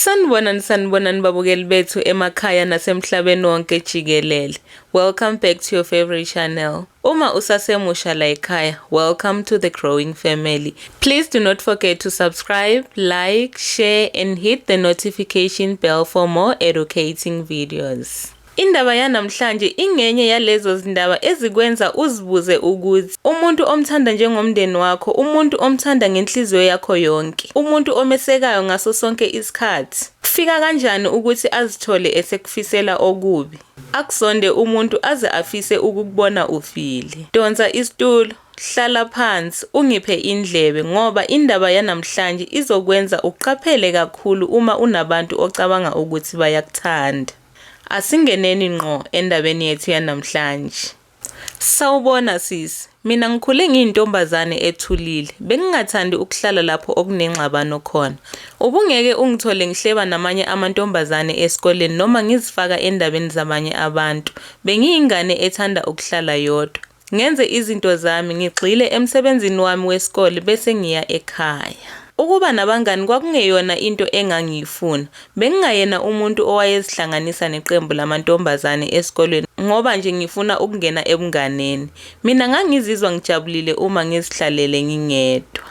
Sanibonani, sanibonani babukeli bethu emakhaya nasemhlabeni wonke jikelele. Welcome back to your favorite channel. Uma usasemusha la ekhaya, welcome to the growing family. Please do not forget to subscribe, like, share and hit the notification bell for more educating videos. Indaba yanamhlanje ingenye yalezo zindaba ezikwenza uzibuze ukuthi umuntu omthanda njengomndeni wakho, umuntu omthanda ngenhliziyo yakho yonke, umuntu omesekayo ngaso sonke isikhathi, kufika kanjani ukuthi azithole esekufisela okubi? Akuzonde umuntu aze afise ukukubona ufile. Donsa isitulo, hlala phansi, ungiphe indlebe ngoba indaba yanamhlanje izokwenza uqaphele kakhulu uma unabantu ocabanga ukuthi bayakuthanda. Asingeneni ngqo endabeni yethu yanamhlanje. Sawubona sisi, mina ngikhule ngiyintombazane ethulile. Bengingathandi ukuhlala lapho okunengxabano khona. Ubungeke ungithole ngihleba namanye amantombazane esikoleni noma ngizifaka endabeni zabanye abantu. Bengiyingane ethanda ukuhlala yodwa. Ngenze izinto zami, ngigxile emsebenzini wami wesikole bese ngiya ekhaya. Ukuba nabangani kwakungeyona into engangiyifuna. Bengingayena umuntu owayezihlanganisa neqembu lamantombazane esikolweni ngoba nje ngifuna ukungena ebunganeni. Mina ngangizizwa ngijabulile uma ngizihlalele ngingedwa.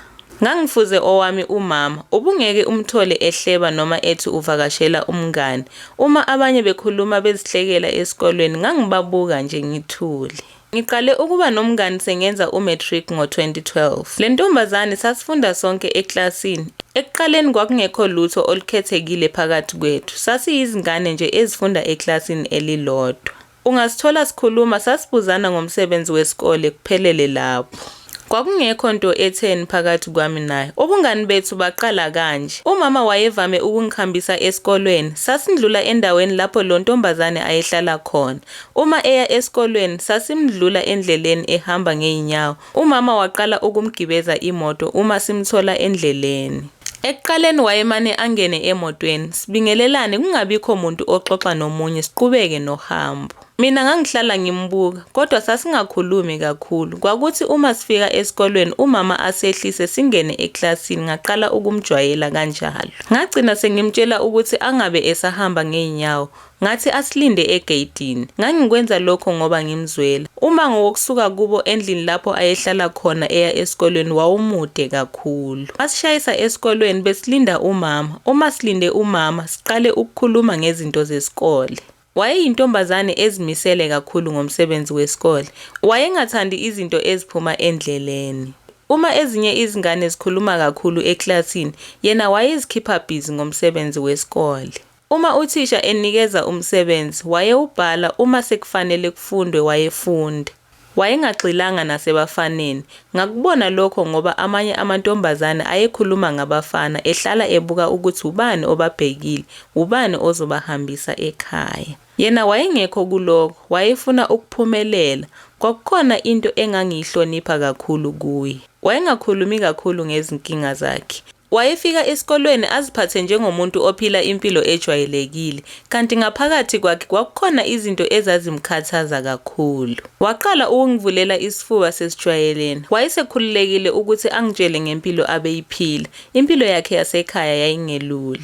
Ngangifuze owami umama, ubungeke umthole ehleba noma ethi uvakashela umngani. Uma abanye bekhuluma bezihlekela esikolweni ngangibabuka nje ngithule. Ngiqale ukuba nomngani sengenza u-matric ngo-2012. Le ntombazane sasifunda sonke eklasini. Ekuqaleni kwakungekho lutho olukhethekile phakathi kwethu. Sasiyizingane nje ezifunda eklasini elilodwa. Ungasithola sikhuluma sasibuzana ngomsebenzi wesikole kuphelele lapho. Kwakungekho nto etheni phakathi kwami naye. Ubungani bethu baqala kanje. Umama wayevame ukungihambisa esikolweni. Sasindlula endaweni lapho lo ntombazane ayehlala khona. Uma eya esikolweni sasimdlula endleleni ehamba ngey'nyawo. Umama waqala ukumgibeza imoto uma simthola endleleni. Ekuqaleni wayemane angene emotweni, sibingelelane kungabikho muntu oxoxa nomunye siqhubeke nohambo. Mina ngangihlala ngimbuka, kodwa sasingakhulumi kakhulu. Kwakuthi uma sifika esikolweni umama asehlise singene eklasini ngaqala ukumjwayela kanjalo. Ngagcina sengimtshela ukuthi angabe esahamba ngey'nyawo. Ngathi asilinde egeyidini. Ngangikwenza lokho ngoba ngimzwela. Umango wokusuka kubo endlini lapho ayehlala khona eya esikolweni wawumude kakhulu. Masishayisa esikolweni besilinda umama. Uma silinde umama, siqale ukukhuluma ngezinto zesikole. Wayeyintombazane ezimisele kakhulu ngomsebenzi wesikole. Wayengathandi izinto eziphuma endleleni. Uma ezinye izingane zikhuluma kakhulu eklasini, yena wayezikhipha bhizi ngomsebenzi wesikole. Uma uthisha enikeza umsebenzi, wayewubhala, uma sekufanele kufundwe wayefunda. Wayengagxilanga nasebafaneni. Ngakubona lokho ngoba amanye amantombazane ayekhuluma ngabafana, ehlala ebuka ukuthi ubani obabhekile, ubani ozobahambisa ekhaya. Yena wayengekho kulokho, wayefuna ukuphumelela. Kwakukhona into engangiyihlonipha kakhulu kuye. Wayengakhulumi kakhulu ngezinkinga zakhe. Wayefika esikolweni aziphathe njengomuntu ophila impilo ejwayelekile, kanti ngaphakathi kwakhe kwakukhona izinto ezazimkhathaza kakhulu. Waqala ukungivulela isifuba sesijwayelene. Wayesekhululekile ukuthi angitshele ngempilo abeyiphila. Impilo yakhe yasekhaya yayingelula.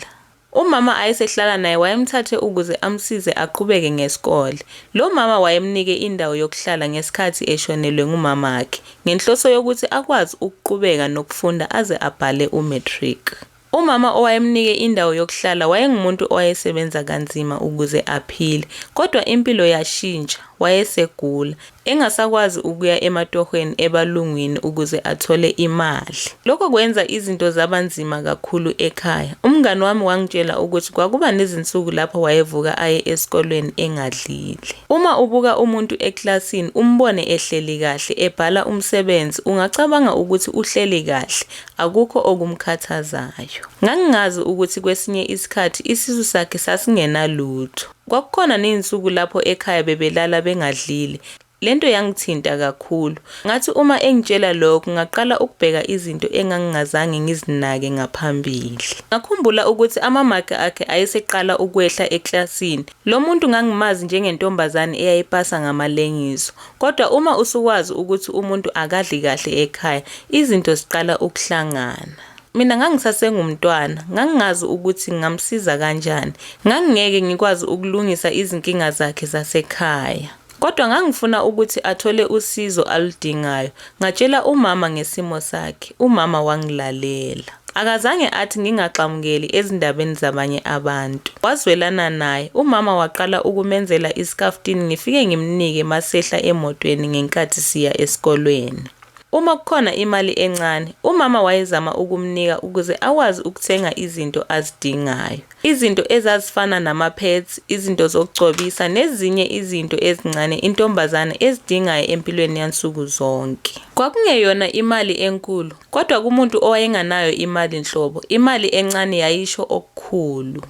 Umama ayesehlala naye wayemthathe ukuze amsize aqhubeke ngesikole. Lo mama wayemnike indawo yokuhlala ngesikhathi eshonelwe ngumamakhe, ngenhloso yokuthi akwazi ukuqhubeka nokufunda aze abhale u-matric. Umama owayemnike indawo yokuhlala wayengumuntu owayesebenza kanzima ukuze aphile, kodwa impilo yashintsha, wayesegula, engasakwazi ukuya ematohweni ebalungwini ukuze athole imali. Lokho kwenza izinto zaba nzima kakhulu ekhaya. Umngani wami wangitshela ukuthi kwakuba nezinsuku lapho wayevuka aye esikolweni engadlile. Uma ubuka umuntu eklasini umbone ehleli kahle ebhala umsebenzi ungacabanga ukuthi uhleli kahle, akukho okumkhathazayo. Ngangingazi ukuthi kwesinye isikhathi isisu sakhe sasingenalutho. Kwakukhona nezinsuku lapho ekhaya bebelala bengadlile. Le nto yangithinta kakhulu. Ngathi uma engitshela lokho ngaqala ukubheka izinto engangingazange ngizinake ngaphambili. Ngakhumbula ukuthi amamaki akhe ayeseqala ukwehla eklasini. Lo muntu ngangimazi njengentombazane eyayipasa ngamalengiso. Kodwa uma usukwazi ukuthi umuntu akadli kahle ekhaya, izinto ziqala ukuhlangana. Mina ngangisasengumntwana, ngangingazi ukuthi ngingamsiza kanjani. Ngangingeke ngikwazi ukulungisa izinkinga zakhe zasekhaya. Kodwa ngangifuna ukuthi athole usizo aludingayo. Ngatshela umama ngesimo sakhe, umama wangilalela. Akazange athi ngingagxamukeli ezindabeni zabanye abantu. Wazwelana naye, umama waqala ukumenzela isikafutini ngifike ngimnike masehla emotweni ngenkathi siya esikolweni. Uma kukhona imali encane, umama wayezama ukumnika ukuze akwazi ukuthenga izinto azidingayo. Izinto ezazifana nama-pads, izinto zokugcobisa nezinye izinto ezincane intombazane ezidingayo empilweni yansuku zonke. Kwakungeyona imali enkulu, kodwa kumuntu owayenganayo imali nhlobo, imali encane yayisho okukhulu.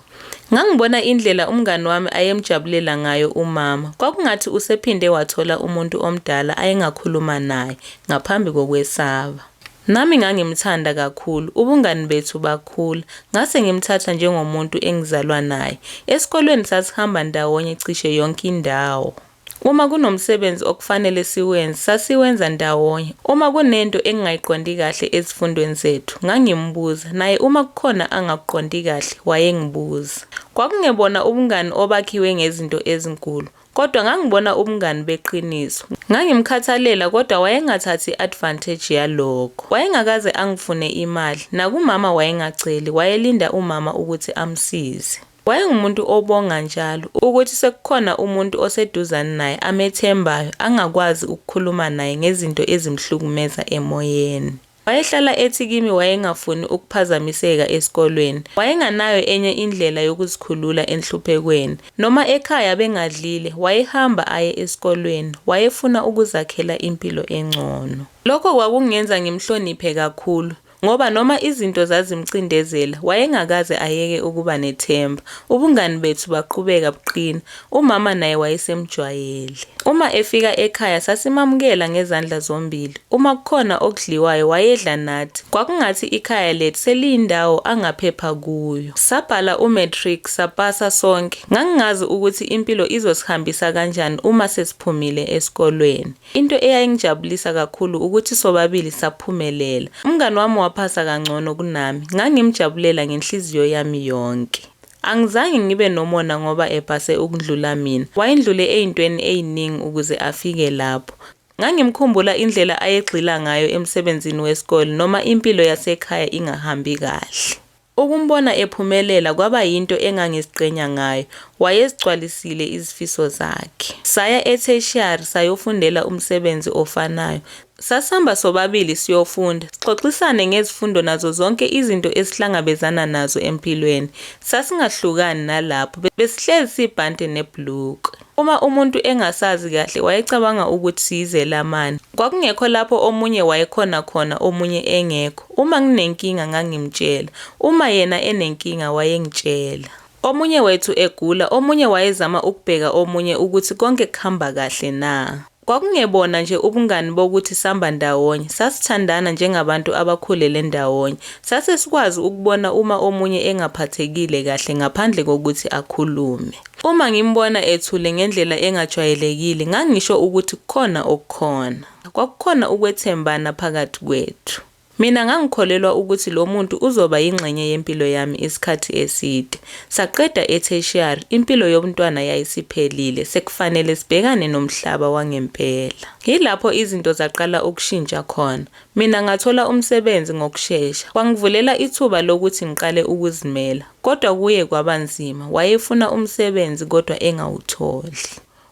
Ngangibona indlela umngani wami ayemjabulela ngayo umama. Kwakungathi usephinde wathola umuntu omdala ayengakhuluma naye ngaphambi kokwesaba. Nami ngangimthanda kakhulu, ubungani bethu bakhula. Ngase ngimthatha njengomuntu engizalwa naye. Esikolweni sasihamba ndawonye cishe yonke indawo. Uma kunomsebenzi okufanele siwenze, sasiwenza ndawonye. Uma kunento engingayiqondi kahle ezifundweni zethu, ngangimbuza, naye uma kukhona angakuqondi kahle, wayengibuza. Kwakungebona ubungani obakhiwe ngezinto ezinkulu, kodwa ngangibona ubungani beqiniso. Ngangimkhathalela kodwa wayengathathi i-advantage yalokho. Wayengakaze angifune imali, nakumama wayengaceli, wayelinda umama ukuthi amsize. Wayengumuntu obonga njalo ukuthi sekukhona umuntu oseduzane naye amethembayo angakwazi ukukhuluma naye ngezinto ezimhlukumeza emoyeni. Wayehlala ethi kimi wayengafuni ukuphazamiseka esikolweni. Wayenganayo enye indlela yokuzikhulula enhluphekweni. Noma ekhaya bengadlile, wayehamba aye esikolweni. Wayefuna ukuzakhela impilo engcono. Lokho kwakungenza ngimhloniphe kakhulu. Ngoba noma izinto zazimcindezela, wayengakaze ayeke ukuba nethemba. Ubungani bethu baqhubeka buqina. Umama naye wayesemjwayele. Uma efika ekhaya sasimamukela ngezandla zombili. Uma kukhona okudliwayo wayedla nathi. Kwakungathi ikhaya lethu seliyindawo angaphepha kuyo. Sabhala u-matric sapasa sonke. Ngangingazi ukuthi impilo izosihambisa kanjani uma sesiphumile esikolweni. Into eyayingijabulisa kakhulu ukuthi sobabili saphumelela. Umngani wami waphasa kangcono kunami. Ngangimjabulela ngenhliziyo yami yonke. Angizange ngibe nomona ngoba epase ukundlula mina. Wayendlule ey'ntweni ey'ningi ukuze afike lapho. Ngangimkhumbula indlela ayegxila ngayo emsebenzini wesikole noma impilo yasekhaya ingahambi kahle. Ukumbona ephumelela kwaba yinto engangiziqhenya ngayo. Wayezigcwalisile izifiso zakhe. Saya e-tertiary sayofundela umsebenzi ofanayo. Sasihamba sobabili siyofunda, sixoxisane ngezifundo nazo zonke izinto esihlangabezana nazo empilweni. Sasingahlukani nalapho, besihlezi sibhante nebhulukwe. Uma umuntu engasazi kahle wayecabanga ukuthi siyizelamani. Kwakungekho lapho omunye wayekhona khona omunye engekho. Uma nginenkinga ngangimtshela. Uma yena enenkinga wayengitshela. Omunye wethu egula, omunye wayezama ukubheka omunye ukuthi konke kuhamba kahle na. Kwakungebona nje ubungani bokuthi samba ndawonye, sasithandana njengabantu abakhulele ndawonye. Sase sikwazi ukubona uma omunye engaphathekile kahle ngaphandle kokuthi akhulume. Uma ngimbona ethule ngendlela engajwayelekile, ngangisho ukuthi kukhona okukhona. Kwakukhona ukwethembana phakathi kwethu. Mina ngangikholelwa ukuthi lo muntu uzoba yingxenye yempilo yami isikhathi eside. Saqeda e-tertiary, impilo yobuntwana yayisiphelile, sekufanele sibhekane nomhlaba wangempela. Yilapho izinto zaqala ukushintsha khona. Mina ngathola umsebenzi ngokushesha, kwangivulela ithuba lokuthi ngiqale ukuzimela. Kodwa kuye kwaba nzima, wayefuna umsebenzi kodwa engawutholi.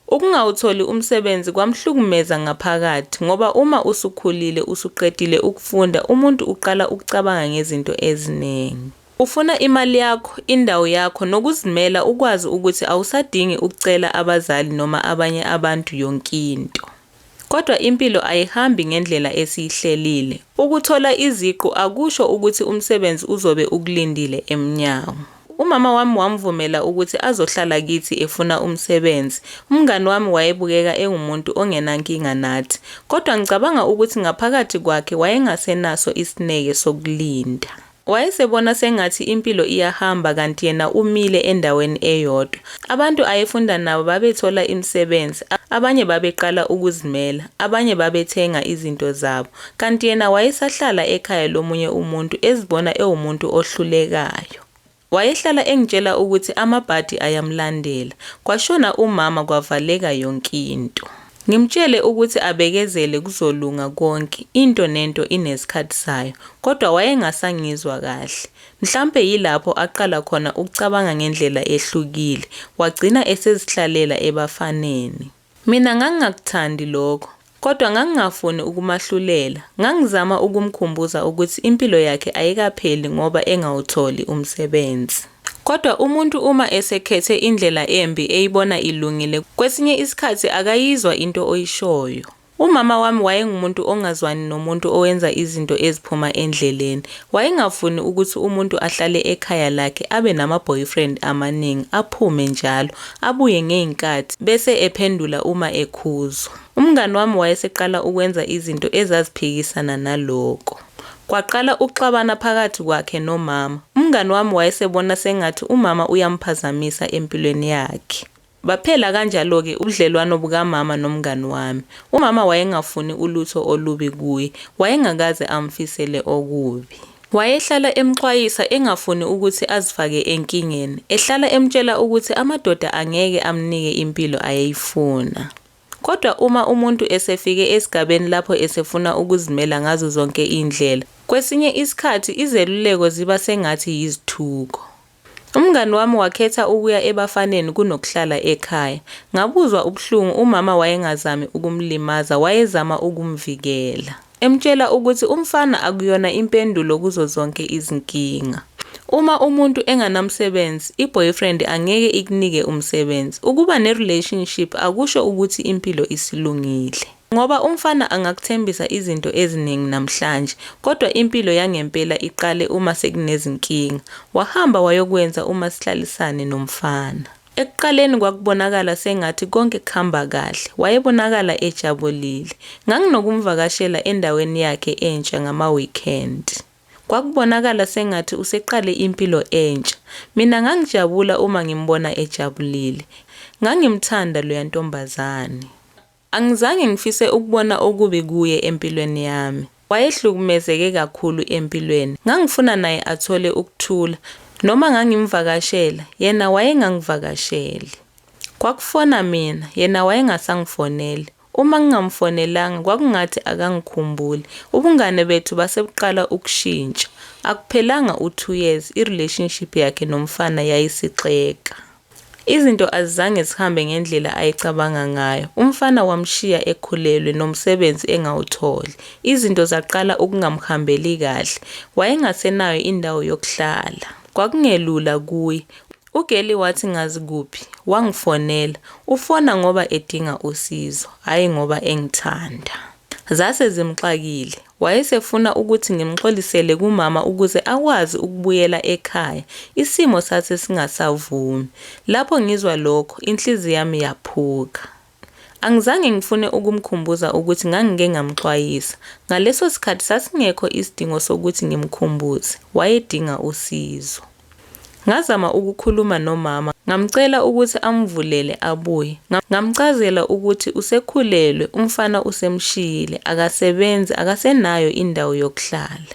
Ukungawutholi umsebenzi kwamhlukumeza ngaphakathi ngoba uma usukhulile usuqedile ukufunda umuntu uqala ukucabanga ngezinto eziningi. Ufuna imali yakho, indawo yakho nokuzimela ukwazi ukuthi awusadingi ukucela abazali noma abanye abantu yonkinto. Kodwa impilo ayihambi ngendlela esiyihlelile. Ukuthola iziqu akusho ukuthi umsebenzi uzobe ukulindile emnyango. Umama wami wamvumela ukuthi azohlala kithi efuna umsebenzi. Umngani wami wayebukeka engumuntu ongenankinga nathi. Kodwa ngicabanga ukuthi ngaphakathi kwakhe wayengasenaso isineke sokulinda. Wayesebona sengathi impilo iyahamba kanti yena umile endaweni eyodwa. Abantu ayefunda nabo babethola imisebenzi, abanye babeqala ukuzimela, abanye babethenga izinto zabo. Kanti yena wayesahlala ekhaya lomunye umuntu ezibona ewumuntu ohlulekayo. Wayehlala engitshela ukuthi amabhadi ayamlandela. Kwashona umama kwavaleka yonke into. Ngimtshele ukuthi abekezele kuzolunga konke, into nento inesikhathi sayo, kodwa wayengasangizwa kahle. Mhlampe yilapho aqala khona ukucabanga ngendlela ehlukile, wagcina esezihlalela ebafaneni. Mina ngangingakuthandi lokho, kodwa ngangingafuni ukumahlulela. Ngangizama ukumkhumbuza ukuthi impilo yakhe ayikapheli ngoba engawutholi umsebenzi. Kodwa umuntu uma esekhethe indlela embi eyibona ilungile, kwesinye isikhathi akayizwa into oyishoyo. Umama wami wayengumuntu ongazwani nomuntu owenza izinto eziphuma endleleni. Wayengafuni ukuthi umuntu ahlale ekhaya lakhe abe nama-boyfriend amaningi, aphume njalo, abuye ngey'nkathi, bese ephendula uma ekhuzwa. Umngani wami wayeseqala ukwenza izinto ezaziphikisana naloko. Kwaqala ukuxabana phakathi kwakhe nomama. Umngani wami wayesebona sengathi umama uyamphazamisa empilweni yakhe. Baphela kanjalo-ke ubudlelwano bukamama nomngani wami. Umama wayengafuni ulutho olubi kuye, wayengakaze amfisele okubi. Wayehlala emxwayisa engafuni ukuthi azifake enkingeni, ehlala emtshela ukuthi amadoda angeke amnike impilo ayeyifuna. Kodwa uma umuntu esefike esigabeni lapho esefuna ukuzimela ngazo zonke iy'ndlela, kwesinye isikhathi izeluleko ziba sengathi yizithuko. Umngani wami wakhetha ukuya ebafaneni kunokuhlala ekhaya. Ngabuzwa ubuhlungu umama wayengazami ukumlimaza wayezama ukumvikela. Emtshela ukuthi umfana akuyona impendulo kuzo zonke izinkinga. Uma umuntu enganamsebenzi, i-boyfriend angeke ikunike umsebenzi. Ukuba ne-relationship akusho ukuthi impilo isilungile. Ngoba umfana angakuthembisa izinto eziningi namhlanje, kodwa impilo yangempela iqale uma sekunezinkinga. Wahamba wayokwenza umasihlalisane nomfana. Ekuqaleni kwakubonakala sengathi konke kuhamba kahle, wayebonakala ejabulile. Nganginokumvakashela endaweni yakhe entsha ngama-weekend. Kwakubonakala sengathi useqale impilo entsha. Mina ngangijabula uma ngimbona ejabulile. Ngangimthanda loya ntombazane. Angizange ngifise ukubona okubi kuye empilweni yami. Wayehlukumezeke kakhulu empilweni. Ngangifuna naye athole ukuthula. Noma ngangimvakashela, yena wayengangivakasheli. Kwakufona mina, yena wayengasangifoneli. Uma ngingamfonelanga kwakungathi akangikhumbuli. Ubungane bethu basebuqala ukushintsha. Akuphelanga u-2 years i-relationship yakhe nomfana yayisixega. Izinto azizange zihambe ngendlela ayecabanga ngayo. Umfana wamshiya ekhulelwe nomsebenzi engawutholi. Izinto zaqala ukungamhambeli kahle. Wayengasenayo indawo yokuhlala. Kwakungelula kuye. Ugeli wathi ngazi kuphi, wangifonela. Ufona ngoba edinga usizo, hhayi ngoba engithanda. Zase zimxakile. Wayesefuna ukuthi ngimxolisele kumama ukuze akwazi ukubuyela ekhaya. Isimo sase singasavumi. Lapho ngizwa lokho, inhliziyo yami yaphuka. Angizange ngifune ukumkhumbuza ukuthi ngangike ngamxwayisa. Ngaleso sikhathi sasingekho isidingo sokuthi ngimkhumbuze. Wayedinga usizo. Ngazama ukukhuluma nomama, ngamcela ukuthi amvulele abuye. Ngamchazela ukuthi usekhulelwe, umfana usemshiyile, akasebenzi, akasenayo indawo yokuhlala.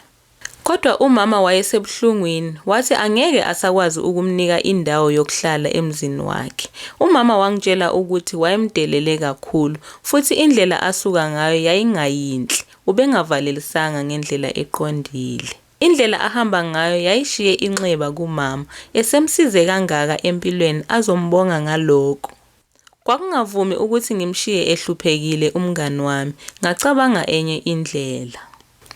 Kodwa umama wayesebuhlungwini, wathi angeke asakwazi ukumnika indawo yokuhlala emzini wakhe. Umama wangitshela ukuthi wayemdelele kakhulu, futhi indlela asuka ngayo yayingayinhle, ubengavalelisanga ngendlela eqondile. Indlela ahamba ngayo yayishiye inxeba kumama, esemsize kangaka empilweni azombonga ngalokho. Kwakungavumi ukuthi ngimshiye ehluphekile umngani wami, ngacabanga enye indlela.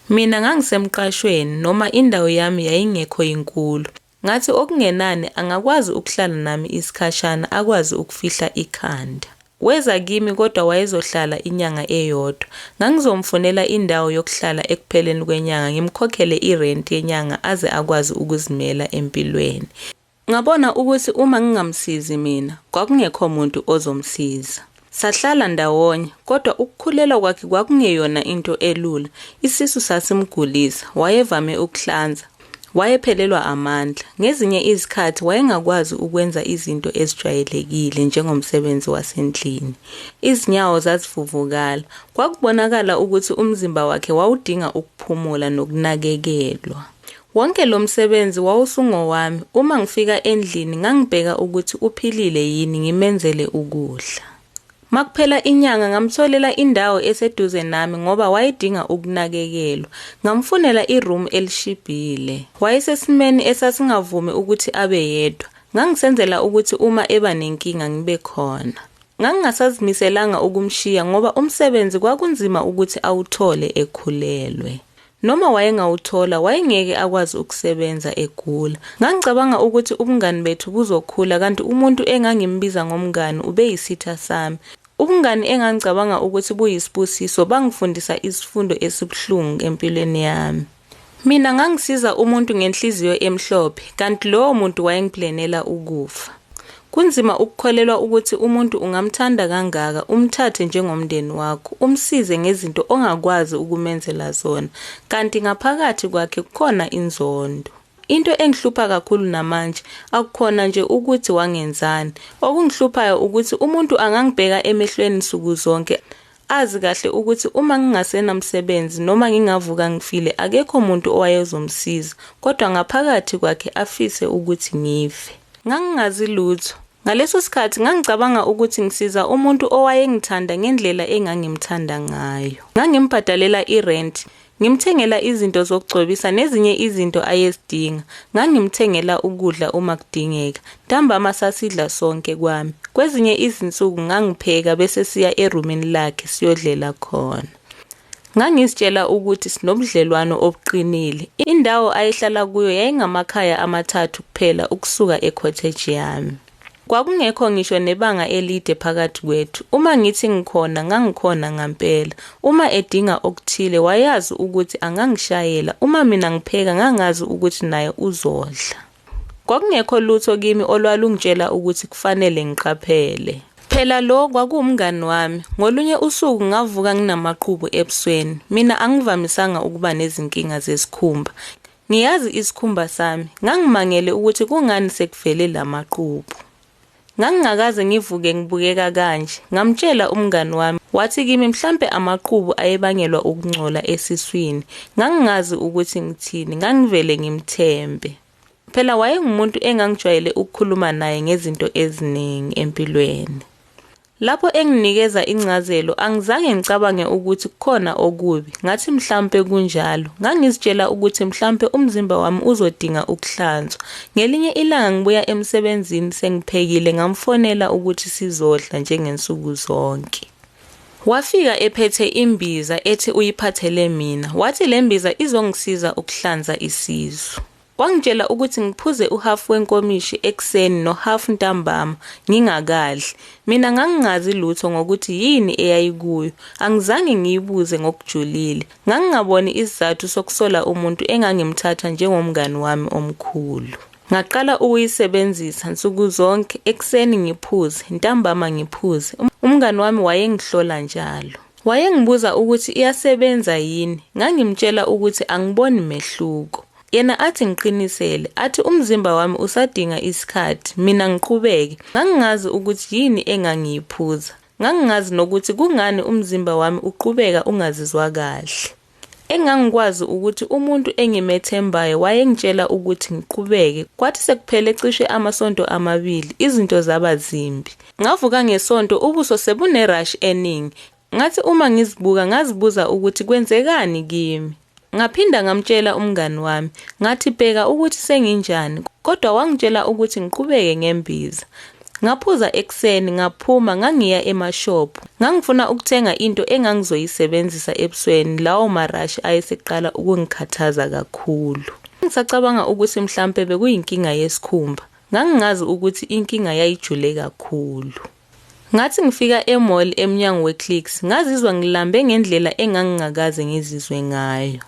Mina ngangisemqashweni noma indawo yami yayingekho yinkulu. Ngathi okungenani angakwazi ukuhlala nami isikhashana akwazi ukufihla ikhanda. Weza kimi kodwa wayezohlala inyanga eyodwa. Ngangizomfunela indawo yokuhlala ekupheleni kwenyanga ngimkhokhele irenti yenyanga aze akwazi ukuzimela empilweni. Ngabona ukuthi uma ngingamsizi mina, kwakungekho muntu ozomsiza. Sahlala ndawonye, kodwa ukukhulelwa kwakhe kwakungeyona into elula. Isisu sasimgulisa, wayevame ukuhlanza. Wayephelelwa amandla. Ngezinye izikhathi wayengakwazi ukwenza izinto ezijwayelekile njengomsebenzi wasendlini. Izinyawo zazivuvukala. Kwakubonakala ukuthi umzimba wakhe wawudinga ukuphumula nokunakekelwa. Wonke lo msebenzi wawusungowami. Uma ngifika endlini ngangibheka ukuthi uphilile yini ngimenzele ukudla. Makuphela inyanga ngamtholela indawo eseduze nami ngoba wayedinga ukunakekelwa. Ngamfunela iroom elishibhile. Wayesesimeni esasingavumi ukuthi abe yedwa. Ngangisenzela ukuthi uma eba nenkinga ngibe khona. Ngangingasazimiselanga ukumshiya ngoba umsebenzi kwakunzima ukuthi awuthole ekhulelwe. Noma wayengawuthola wayengeke akwazi ukusebenza egula. Ngangicabanga ukuthi ubungani bethu buzokhula kanti umuntu engangimbiza ngomngani ubeyisitha sami. Ubungani engangicabanga ukuthi buyisibusiso bangifundisa isifundo esibuhlungu empilweni yami. Mina ngangisiza umuntu ngenhliziyo emhlophe kanti lowo muntu wayengiplanela ukufa. Kunzima ukukholelwa ukuthi umuntu ungamthanda kangaka, umthathe njengomndeni wakho, umsize ngezinto ongakwazi ukumenzela zona, kanti ngaphakathi kwakhe kukhona inzondo. Into engihlupha kakhulu namanje akukhona nje ukuthi wangenzani. Okungihluphayo ukuthi umuntu angangibheka emehlweni nsuku zonke azi kahle ukuthi uma ngingasenamsebenzi noma ngingavuka ngifile akekho muntu owayezomsiza, kodwa ngaphakathi kwakhe afise ukuthi ngife. Ngangingazi lutho. Ngaleso sikhathi ngangicabanga ukuthi ngisiza umuntu owayengithanda ngendlela engangimthanda ngayo. Ngangimbhadalela irent, ngimthengela izinto zokugcobisa nezinye izinto ayezidinga. Ngangimthengela ukudla uma kudingeka. Ntambama sasidla sonke kwami. Kwezinye izinsuku ngangipheka bese siya erumini lakhe siyodlela khona. Ngangizitshela ukuthi sinobudlelwano obuqinile. Indawo ayehlala kuyo yayingamakhaya amathathu kuphela ukusuka e-cottage yami. Kwakungekho ngisho nebanga elide phakathi kwethu. Uma ngithi ngikhona, ngangikhona ngampela. Uma edinga okuthile, wayazi ukuthi angangishayela. Uma mina ngipheka, ngangazi ukuthi naye uzodla. Kwakungekho lutho kimi olwalungitshela ukuthi kufanele ngiqaphele. Phela lo kwakuwumngani wami. Ngolunye usuku ngavuka nginamaqhubu ebusweni. Mina angivamisanga ukuba nezinkinga zesikhumba. Ngiyazi isikhumba sami. Ngangimangele ukuthi kungani sekuvele la maqhubu. Ngangingakaze ngivuke ngibukeka kanje. Ngamtshela umngani wami, wathi kimi mhlampe amaqhubu ayebangelwa ukungcola esiswini. Ngangingazi ukuthi ngithini, ngangivele ngimthembe. Phela wayengumuntu engangijwayele ukukhuluma naye ngezinto eziningi empilweni. Lapho enginikeza incazelo angizange ngicabange ukuthi kukhona okubi, ngathi mhlampe kunjalo. Ngangizitshela ukuthi mhlampe umzimba wami uzodinga ukuhlanzwa. Ngelinye ilanga ngibuya emsebenzini sengiphekile ngamfonela ukuthi sizodla njengensuku zonke. Wafika ephethe imbiza ethi uyiphathele mina, wathi le mbiza izongisiza ukuhlanza isisu. Wangitshela ukuthi ngiphuze uhhafu wenkomishi ekuseni nohhafu ntambama ngingakadli. Mina ngangingazi lutho ngokuthi yini eyayikuyo. Angizange ngiyibuze ngokujulile. Ngangingaboni isizathu sokusola umuntu engangimthatha njengomngani wami omkhulu. Ngaqala ukuyisebenzisa nsuku zonke, ekuseni ngiphuze, ntambama ngiphuze. Umngani wami wayengihlola njalo. Wayengibuza ukuthi iyasebenza yini. Ngangimtshela ukuthi angiboni mehluko. Yena athi ngiqinisele, athi umzimba wami usadinga isikhathi, mina ngiqhubeke. Ngangingazi ukuthi yini engangiyiphuza. Ngangingazi nokuthi kungani umzimba wami uqhubeka ungazizwa kahle. Engangikwazi ukuthi umuntu engimethembayo wayengitshela ukuthi ngiqhubeke. Kwathi sekuphele cishe amasonto amabili, izinto zaba zimbi. Ngavuka ngeSonto ubuso sebune-rash eningi. Ngathi uma ngizibuka ngazibuza ukuthi kwenzekani kimi. Ngaphinda ngamtshela umngani wami, ngathi bheka ukuthi senginjani, kodwa wangitshela ukuthi ngiqhubeke ngembiza. Ngaphuza ekuseni ngaphuma ngangiya emashophu. Ngangifuna ukuthenga into engangizoyisebenzisa ebusweni lawo marashi ayeseqala ukungikhathaza kakhulu. Ngisacabanga ukuthi mhlampe bekuyinkinga yesikhumba. Ngangingazi ukuthi inkinga yayijule kakhulu. Ngathi ngifika e-mall emnyango we-Clicks, ngazizwa ngilambe ngendlela engangingakaze ngizizwe ngayo.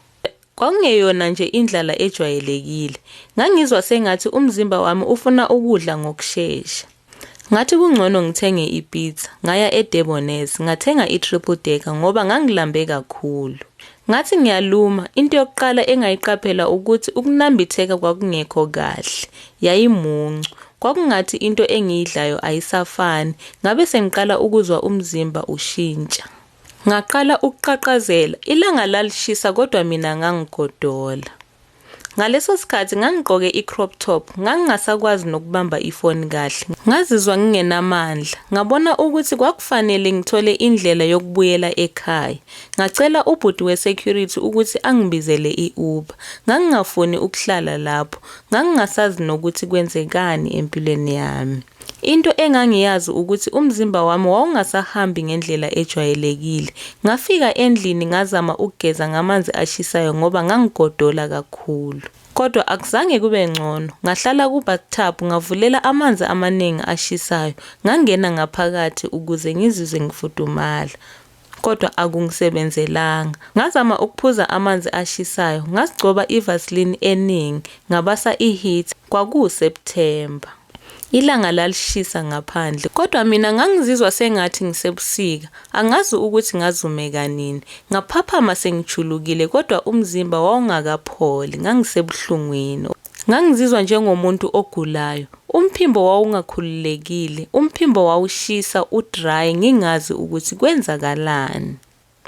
Kwakungeyona nje indlala ejwayelekile. Ngangizwa sengathi umzimba wami ufuna ukudla ngokushesha. Ngathi kungcono ngithenge i-pizza, ngaya eDebonairs, ngathenga i-triple decker ngoba ngangilambe kakhulu. Ngathi ngiyaluma, into yokuqala engayiqaphela ukuthi ukunambitheka kwakungekho kahle. Yayimuncu. Kwakungathi into engiyidlayo ayisafani. Ngabe sengiqala ukuzwa umzimba ushintsha. Ngaqala ukuqhaqhazela. Ilanga lalishisa kodwa mina ngangigodola. Ngaleso sikhathi ngangigqoke i-crop top, ngangingasakwazi nokubamba ifoni kahle. Ngazizwa ngingenamandla. Ngabona ukuthi kwakufanele ngithole indlela yokubuyela ekhaya. Ngacela ubhuti we-security ukuthi angibizele i-Uber. Ngangingafuni ukuhlala lapho. Ngangingasazi nokuthi kwenzekani empilweni yami. Into engangiyazi ukuthi umzimba wami wawungasahambi ngendlela ejwayelekile. Ngafika endlini ngazama ukugeza ngamanzi ashisayo ngoba ngangigodola kakhulu. Kodwa akuzange kube ngcono. Ngahlala ku-bathtub ngavulela amanzi amaningi ashisayo. Ngangena ngaphakathi ukuze ngizizwe ngifudumala. Kodwa akungisebenzelanga. Ngazama ukuphuza amanzi ashisayo, ngazigcoba i-Vaseline eningi, ngabasa i-heater. KwakuwuSepthemba. Ilanga lalishisa ngaphandle, kodwa mina ngangizizwa sengathi ngisebusika. Angazi ukuthi ngazumeka nini. Ngaphaphama sengijulukile kodwa umzimba wawungakapholi, ngangisebuhlungwini. Ngangizizwa njengomuntu ogulayo. Umphimbo wawungakhululekile, umphimbo wawushisa u-dry ngingazi ukuthi kwenzakalani.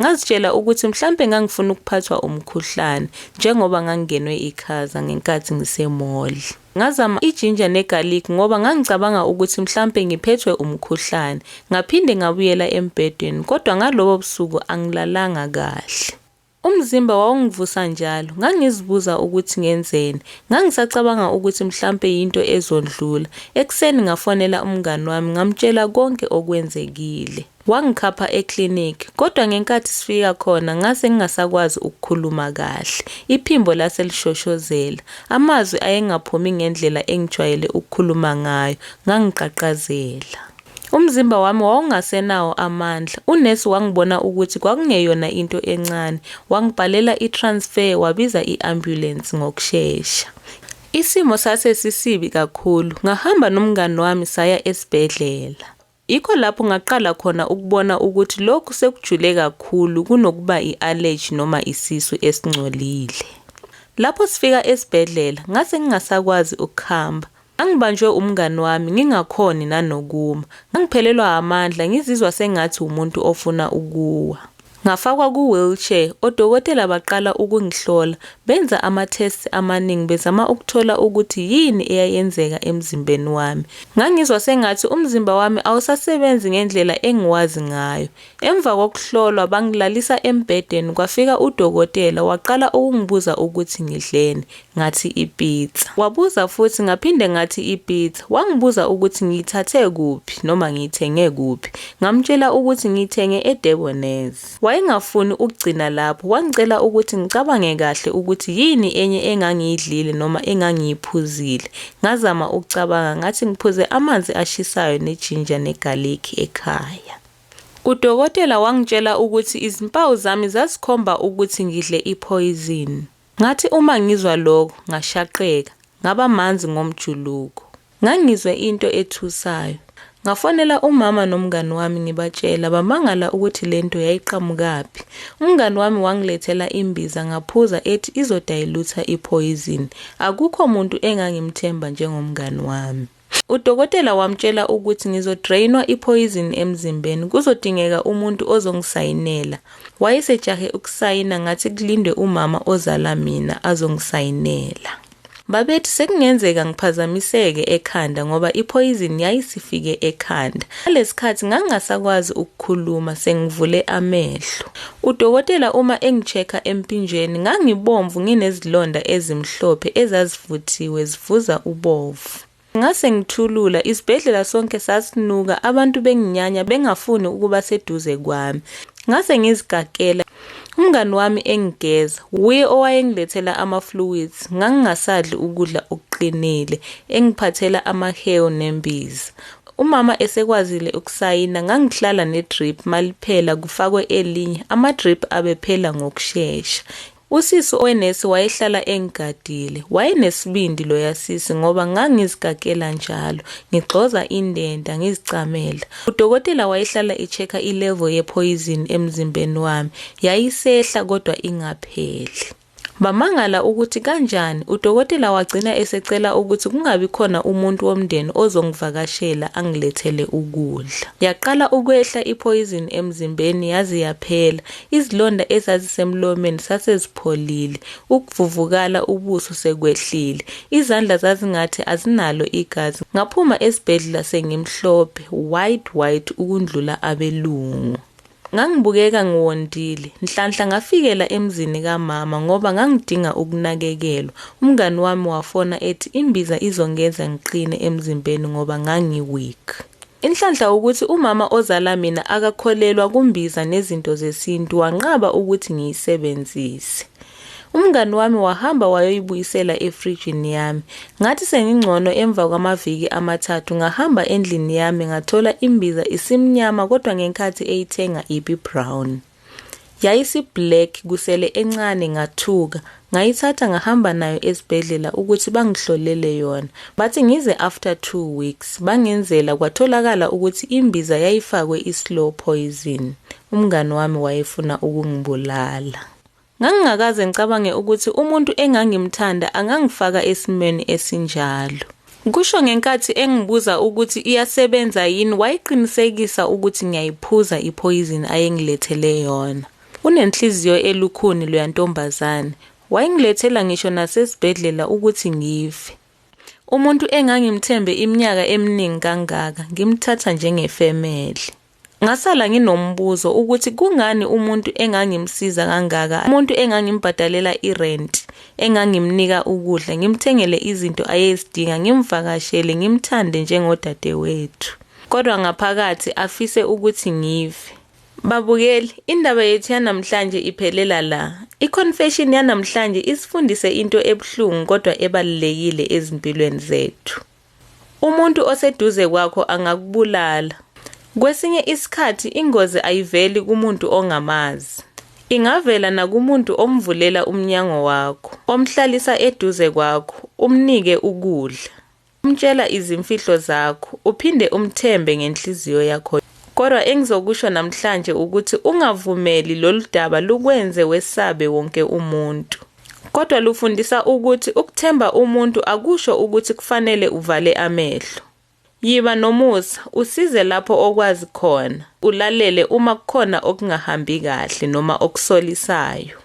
Ngazitshela ukuthi mhlampe ngangifuna ukuphathwa umkhuhlane njengoba ngangingenwe ikhaza ngenkathi ngise-mall. Ngazama i-ginger ne-garlic ngoba ngangicabanga ukuthi mhlampe ngiphethwe umkhuhlane. Ngaphinde ngabuyela embhedeni kodwa ngalobo busuku angilalanga kahle. Umzimba wawungivusa njalo. Ngangizibuza ukuthi ngenzeni. Ngangisacabanga ukuthi mhlampe yinto ezondlula. Ekuseni ngafonela umngani wami ngamtshela konke okwenzekile. Wangikhapha eklinikhi, kodwa ngenkathi sifika khona ngase ngingasakwazi ukukhuluma kahle. Iphimbo lase lishoshozela. Amazwi ayengaphumi ngendlela engijwayele ukukhuluma ngayo. Ngangiqhaqhazela. Umzimba wami wawungasenawo amandla. Unesi wangibona ukuthi kwakungeyona into encane. Wangibhalela i-transfer wabiza i-ambulance ngokushesha. Isimo sase sisibi kakhulu. Ngahamba nomngani wami saya esibhedlela. Yikho lapho ngaqala khona ukubona ukuthi lokhu sekujule kakhulu kunokuba i-allergy noma isisu esingcolile. Lapho sifika esibhedlela, ngase ngingasakwazi ukuhamba. Ngangibanjwe umngani wami ngingakhoni nanokuma. Ngangiphelelwa amandla ngizizwa sengathi umuntu ofuna ukuwa. Ngafakwa ku-wheelchair, odokotela baqala ukungihlola. Benza ama-tests amaningi bezama ukuthola ukuthi yini eyayenzeka emzimbeni wami. Ngangizwa sengathi umzimba wami awusasebenzi ngendlela engiwazi ngayo. Emva kokuhlolwa bangilalisa embhedeni kwafika udokotela waqala ukungibuza ukuthi ngidleni. Ngathi i-pizza. Wabuza futhi ngaphinde ngathi i-pizza. Wangibuza ukuthi ngiyithathe kuphi noma ngiyithenge kuphi. Ngamtshela ukuthi ngiyithenge eDebonairs. Wayengafuni ukugcina lapho, wangicela ukuthi ngicabange kahle ukuthi yini enye engangiyidlile noma engangiyiphuzile. Ngazama ukucabanga ngathi ngiphuze amanzi ashisayo ne-ginger ne-garlic ekhaya. Udokotela wangitshela ukuthi izimpawu zami zazikhomba ukuthi ngidle i-poison. Ngathi uma ngizwa lokho ngashaqeka, ngaba manzi ngomjuluko. Ngangizwe into ethusayo. Ngafonela umama nomngani wami ngibatshela, bamangala ukuthi lento yayiqhamukaphi. Umngani wami wangilethela imbiza ngaphuza ethi izo-dilute i-poison. Akukho muntu engangimthemba njengomngani wami. Udokotela wamtshela ukuthi ngizo-drainwa i-poison emzimbeni, kuzodingeka umuntu ozongisayinela. Wayesejahe ukusayina ngathi kulindwe umama ozala mina azongisayinela. Babethi sekungenzeka ngiphazamiseke ekhanda ngoba i-poison yayisifike ekhanda. Ngalesikhathi ngangingasakwazi ukukhuluma sengivule amehlo. Udokotela uma engi-check-a emphinjeni ngangibomvu nginezilonda ezimhlophe ezazivuthiwe zivuza ubovu. Ngase ngithulula, isibhedlela sonke sasinuka, abantu benginyanya bengafuni ukuba seduze kwami. Ngase ngizikakela. Umngani wami engigeza, wuye owayengilethela ama-fluids. Ngangingasadli ukudla okuqinile, engiphathela amahewu nembiza. Umama esekwazile ukusayina, ngangihlala ne-drip maliphela kufakwe elinye. Ama-drip abephela ngokushesha. Usisi owenesi wayehlala engigadile. Wayenesibindi loya sisi ngoba ngangizikakela njalo, ngigxoza indenda, ngizicamela. Udokotela wayehlala e-check-a i-level ye-poison emzimbeni wami. Yayisehla kodwa ingapheli. Bamangala ukuthi kanjani udokotela wagcina esecela ukuthi kungabi khona umuntu womndeni ozongivakashela angilethele ukudla. Yaqala ukwehla i-poison emzimbeni yaze yaphela. Izilonda ezazisemlomeni sasezipholile, ukuvuvukala ubuso sekwehlile. Izandla zazingathi azinalo igazi. Ngaphuma esibhedlela sengimhlophe, white white ukundlula abelungu. Ngangibukeka ngiwondile. Nhlanhla ngafikela emzini kamama ngoba ngangidinga ukunakekelwa. Umngani wami wafona ethi imbiza izongenza ngiqine emzimbeni ngoba ngangi-weak. Inhlanhla ukuthi umama ozala mina akakholelwa kumbiza nezinto zesintu wanqaba ukuthi ngiyisebenzise. Umngani wami wahamba wayoyibuyisela efrijini yami. Ngathi sengingcono emva kwamaviki 3 ngahamba endlini yami ngathola imbiza isimnyama kodwa ngenkathi eyithenga ibi-brown. Yayisi-black kusele encane ngathuka. Ngayithatha ngahamba nayo esibhedlela ukuthi bangihlolele yona. Bathi ngize after 2 weeks bangenzela kwatholakala ukuthi imbiza yayifakwe i-slow poison. Umngani wami wayefuna ukungibulala. Ngangingakaze ngicabange ukuthi umuntu engangimthanda angangifaka esimweni esinjalo. Kusho ngenkathi engibuza ukuthi iyasebenza yini wayiqinisekisa ukuthi ngiyayiphuza i-poison ayengilethele yona. Unenhliziyo elukhuni loya ntombazane. Wayengilethela ngisho nasesibhedlela ukuthi ngife. Umuntu engangimthembe iminyaka eminingi kangaka ngimthatha njengefemeli. Ngasala nginombuzo ukuthi kungani umuntu engangimsiza kangaka, umuntu engangimbhadalela irent, engangimnika ukudla, ngimthengele izinto ayezidinga, ngimvakashele, ngimthande njengodadewethu. Kodwa ngaphakathi afise ukuthi ngife. Babukeli, indaba yethu yanamhlanje iphelela la. I-confession yanamhlanje isifundise into ebuhlungu kodwa ebalulekile ezimpilweni zethu. Umuntu oseduze kwakho angakubulala. Kwesinye isikhathi ingozi ayiveli kumuntu ongamazi. Ingavela nakumuntu omvulela umnyango wakho, omhlalisa eduze kwakho, umnike ukudla, umtshela izimfihlo zakho, uphinde umthembe ngenhliziyo yakho. Kodwa engizokusho namhlanje ukuthi ungavumeli lolu daba lukwenze wesabe wonke umuntu. Kodwa lufundisa ukuthi ukuthemba umuntu akusho ukuthi kufanele uvale amehlo. Yiba nomusa, usize lapho okwazi khona, ulalele uma kukhona okungahambi kahle noma okusolisayo.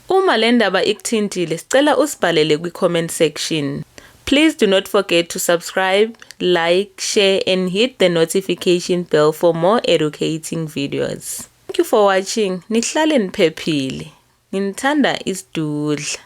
Uma le ndaba ikuthintile, sicela usibhalele kwi-comment section. Please do not forget to subscribe, like, share and hit the notification bell for more educating videos. Thank you for watching. Nihlale niphephile. Nginithanda isidudla.